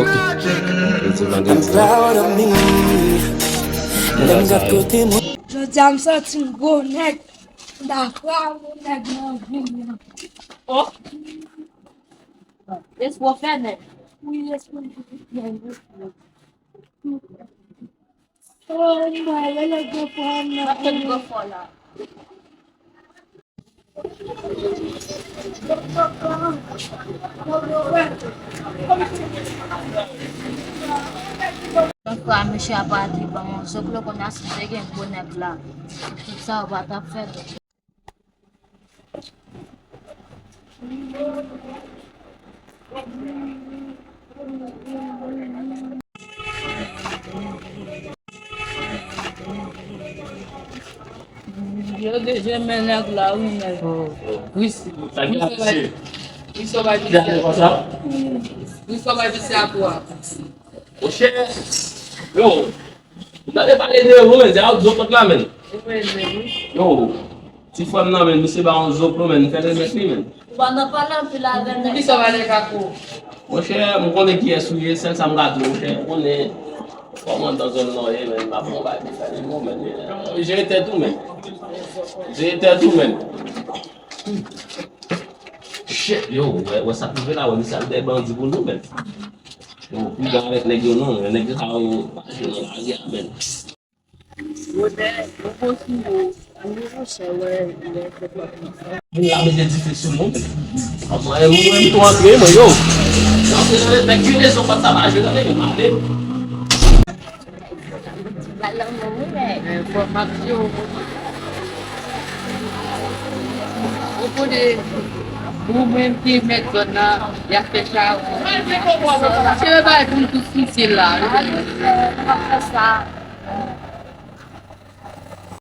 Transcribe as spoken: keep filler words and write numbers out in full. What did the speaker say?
Ok. Jodi vandredi. Lè m gad kote mwen. Jodi a m santi m gwo nèg. M ta frape yon nèg nan vil la. Oh. Espo fè nèg. Wi, espo fè nèg. Oh, m wè, lè nèg yo pran nan. Mwen fè gwo fò la. Donk, a, mesye a pati ban mwen zoklo, kounye a si te gen gwo nèg la, tout sa ou pa t ap fè. Yo deja men nèg la, wi, nèg. Wi, wi, sa bay pise. Wi, sa bay pise. Wi, sa bay pise a kwa. Monchè, yo, m tande pale de ou, men, se a zopot la, men. Yo, ti frè m nan, men, misye ba yon zoplo, men, m fè remèt li, men. Ou pa nan pale anpil avè nèg. Poukisa w pale kako? Monchè, m konnen kiyès ou ye, sèl sa m ka di w, monchè, m konnen kòmandan zòn nan w ye, men, m ap fè yon bagay pou fè li bon, men, men. Jere tèt ou, men. Jere tèt ou, men. Shit, yo, wè, wè sa k rive la, wè, misye al dèyè bandi pou nou, men. Yo, piga avèk nèg yo non, nèg yo sa yo pa jwe nan lari a, men. Bonè, bon bon sou yo. Moun la mete dife sou nou, men. Mwen, mwen, mwen, tou antre, mwen, yo. Antre nan nèg ki rezon pa sa pa jwe, tande, men, ale. Ba lanmou, wi, men. Enfòmasyon. Ou konnen, ou menm ki mèt zòn nan, y ap fè sa. Se yo bay pou nou tout sou sila. Yo ap fè sa.